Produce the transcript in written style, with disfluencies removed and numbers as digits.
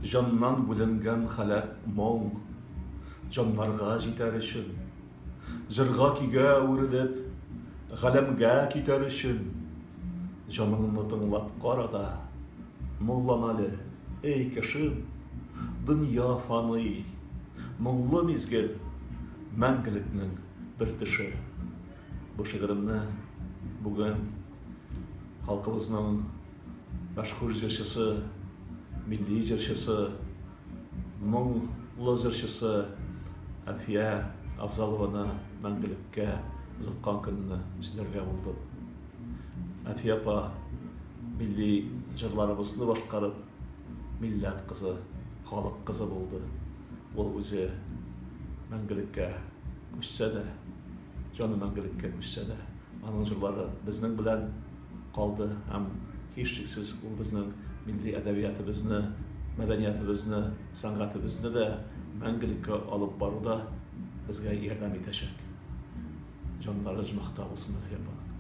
Җаннан бүленгән халәт моң, Җаннарга җитәр өчен, Җырга-көйгә әверелеп, Галәмгә китәр өчен, Җаныңны тыңлап кара да, Моңлан әле, эй кешем, Дөнья фаный, моңлы мизгел, Мәңгелекнең бер төше. Бу шигыремне бүген халкыбызның мәшһүр җырчысы, милли җырчысы, моңлы җырчысы Әлфия Авзалованы мәңгелеккә озаткан көнне сөйләргә булдым. Әлфия апа милли җырларыбызны башкарып, милләт кызы, халык кызы булды. Ул үзе мәңгелеккә күчсә дә, җаны мәңгелеккә күчсә дә, аның җырлары безнең белән калды һәм һичшиксез ул безнең милли әдәбиятыбызны, мәдәниятыбызны, сәнгатебезне дә мәңгелеккә алып баруда безгә ярдәм итәчәк. Җаннары оҗмахта булсын Әлфия апаның.